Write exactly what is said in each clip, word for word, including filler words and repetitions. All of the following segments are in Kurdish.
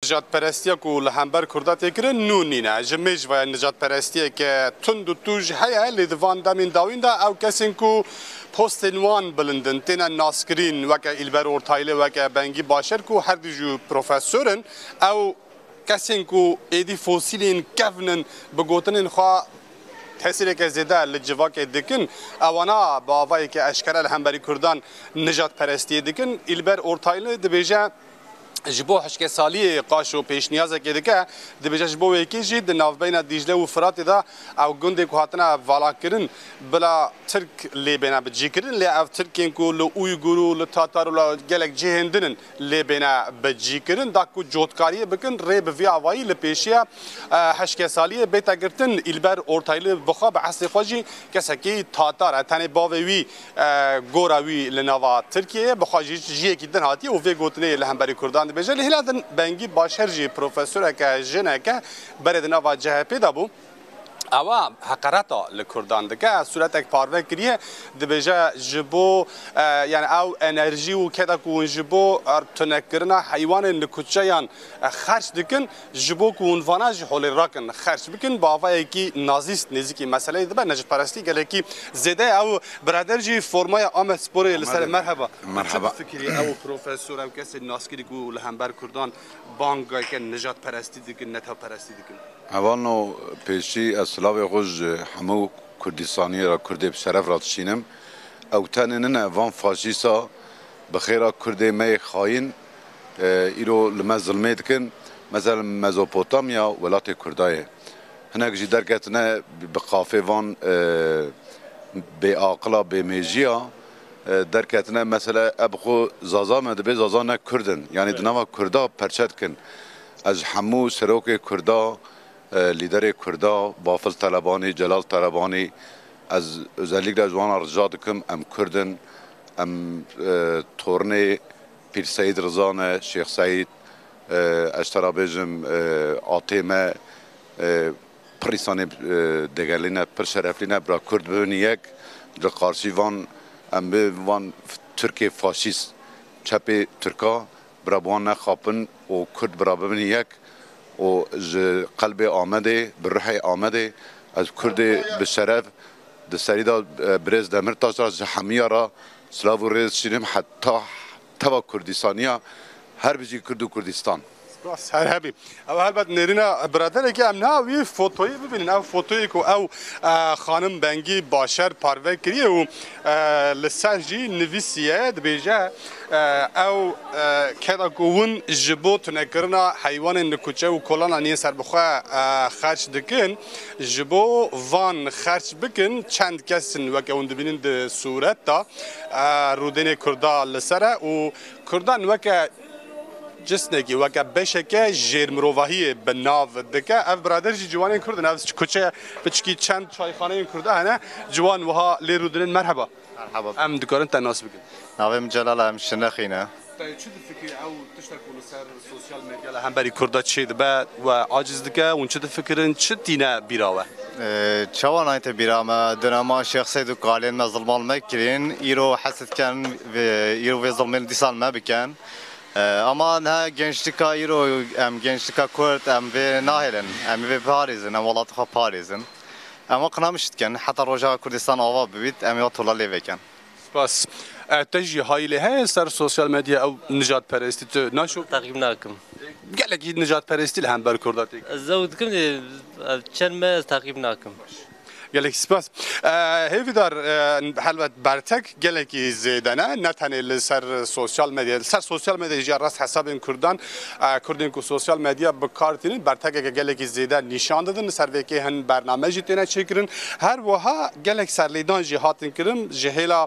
Nijadperestiya ku li hember Kurda tê kirin nû nîne. Ji mêj ve nijadperestiyeke tund û tûj heye, lê di van demên dawîn de ew kesên ku postên wan bilind in, têne naskirîn, weke Îlber Ortaylı, weke Bengî Başer ku her du jî profesor in, ew kesên ku êdî fosîlên kevn in, bi gotinên xwe tesîreke zêde li civakê dikin, ewana bi avayeke eşkere li hemberî Kurdan nijadperestiyê dikin. Îlber Ortaylı dibêje, ji bo hişkesaliyê qaşo pêşniyazekê dike, dibêje ji bo wê yekê jî di navbeyna Dîcle û Firatê de ew gundê ku hatine valakirin bila Tirk lê bêne bicîkirin, lê ev Tirkên ku li Uygur û li Tatar û li gelek cihên din in lê bêne bicîkirin, da ku cotkariyê bikin, rê bi vî avayî li pêşiya, e, hişkesaliyê bête girtin. Îlber Ortaylı bi xwe, bi eslê xwe jî kesekî Tatar e, tenê bavê wî e, gora wî li nava Tirkiyeyê ye, bi xwe jî jiyekî din hatiye û vê gotinê li hemberî Kurdan dibêje. Li hêla din Bengî Başer jî profesoreke jineke berê di nava C H P de bû. Ewa heqereta li Kurdan dike, sûretek parve kiriye, dibêje ji bo, e, yani ew enerjî û keda ku hûn ji bo, e, tunekirina heywanên li kuçeyan, e, xerç dikin, ji bo ku hûn vana ji holê rakin, xerç bikin, bi avayekî nazîst nêzîkî meseleyê dibe, nijadperestî gelekî zêde ye. Ew birader jî formaya Amedsporê li ser. Merheba. Merheba. Çi difikirî ew profesor, ew kesê naskirî ku li hember Kurdan bangeke nijadperestî dikin, netewperestî dikin? Hevalno, pêşî ez silavê xwe ji hemû Kurdistaniyê re, Kurdê bi şeref re dişînim. Ew tenê nine, van faşîsa bi xêra Kurdê me yê xayîn, e, îro li me zilmê dikin. Mesela Mezopotamya welatê Kurda ye. Hinek jî derketine bi qafê van, e, bêaqila, bêmêjiya, e, derketine. Mesela ev xwe Zaza me dibê, Zaza ne Kurd in. Yanî di nava Kurda perçe dikin. Ez ji hemû serokê Kurda, e, lîderê Kurda, Bafil Telebanî, Celal Telebanî, ez özellikle ji wan re rica dikim, em Kurd in, em, e, tornê Pîr Seyîd Riza ne, Şêx Seyîd, e, ez ji te re bêjim, e, atê me, e, pir însanê, e, degerlî ne, pir şereflî ne, bira Kurd bibin yek, li qarşî van, em bê van Tirkê faşîst, çepê Tirka, bira bi wan nexapin û Kurd bira bibin yek û ji qelbê Amedê, bi ruhê Amedê, ez Kurdê bi şeref di serî de, e, birêz Demirtaş re ji hemiya re silav û rêz şînim heta teva Kurdistaniya her bijî Kurd û Kurdistan. Spas, her hebî. Ew helbet nêrîna biraderekî, em niha wî fotoyê bibînin. Ew fotoyê ku ew, e, xanim Bengî Başer parve kiriye û, e, li ser jî nivîsiye, dibêje, e, ew, e, keda ku hûn ji bo tunekirina heywanên li kuçe û kolanan yên serbixwe, e, xerç dikin, ji bo van xerç bikin, çend kes in weke hûn dibînin di sûret de, e, rûdênê Kurda li ser e û Kurdan weke cisnekî, weke beşeke jêrmirovahiyê bi nav dike. Ev birader jî ciwanên Kurd in. Ev kuçe piçkî çend çayxaneyên Kurda hene. Ciwan wiha lê rûdinin. Merheba. Merheba. Em dikarin te nas bikin? Navê min Celal e, em Şirnexî ne. Te çi difikirî ew tiştek ku li ser sosyal medya li hemberî Kurda çêdibe we aciz dike? Hûn çi difikirin? Çi tîne bîra we? Ee, çawa nayte bîra me? Dina me Şêx Seyd û kalên me zilmal me kirîn. Îro hez dikin vê, îro vê zilmên dîsan me bikin. Ee, ama niha gençlika îro, em gençlika Kurd, em vê nahêlin. Em vê biparêzin, em welatê xwe parêzin. Em wê qinamiş dikin. Heta roja Kurdistan ava bibît, em ê tola lê vekin. Spas. E, te jî hayî lê heye ser sosyal medya ew nijadperestî tu naşo? Teqîb nakim. Gelekî nijadperestî li hember Kurda tê. Ez zew dikim lê, e, çend me ez teqîb nakim. Gelekî spas. E, hêvîdar, e, helbet bertek gelekî zêde ne. Ne tenê li ser sosyal medya, li ser sosyal medya jî rast hesabên Kurdan, e, Kurdên ku sosyal medya bi kar tînin, bertekeke gelekî zêde nîşan didin. Li ser vê yekê hin bername jî têne çêkirin. Her wiha gelek serlêdan jî hatin kirin ji hêla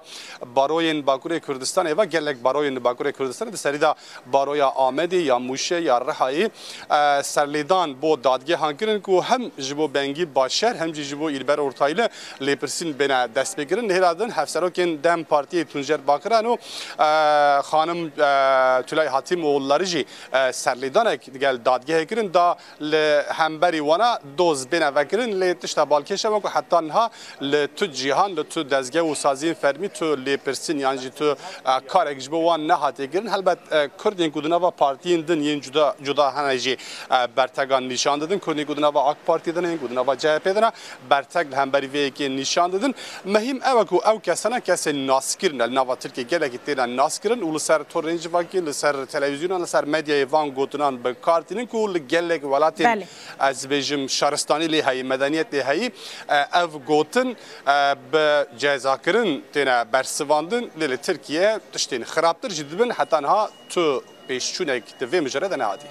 baroyên Bakurê Kurdistanê ve, gelek baroyên li Bakurê Kurdistanê, di serî de baroya Amedê ya Mûşê ya Rihayê, e, serlêdan bo dadgehan kirin ku hem ji bo Bengî Başer hem jî ji bo Îlber Taylı lêpirsîn bêne destpêkirin. Li hêla din hevserokên dem Partiyê Tuncer Bakiran û, e, xanim, e, Tülay Hatîmoğulları jî, e, serlêdanek digel dadgehê kirin da li hemberî wana doz bêne vekirin. Lê tişta balkêş e ku heta niha li tu cîhan, li tu dezgeh û saziyên fermî tu lêpirsîn yan jî tu, e, karek ji bo wan nehatiye kirin. Helbet, e, Kurdên ku di nava partiyên din yên cuda, cuda hene jî, e, bertegan nîşan didin. Kurdên ku di nava AK Partiyê de ne, yên ku di nava C H P de ne, bertek li hemberî vê yekê nîşan didin. Mehîm ew e ku ew kesana kesên naskirin e, li nava Tirkiyê gelekî têne naskirin û li ser torên civakî, li ser televîzyonan, li ser medyayê van gotinan bi kar tînin ku li gelek welatên, Belê. ez bêjim, şaristanî lê heyî, medeniyet lê heyî, e, ev gotin, e, bi cezakirin têne bersivandin, lê li Tirkiye tiştên xirabtir jî dibin. Heta niha tu pêşçûnek di vê mijare de nehatî.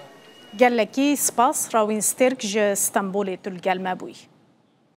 Gelekî spas, Rawîn Stêrk ji Stenbolê tu li gel me bûyî.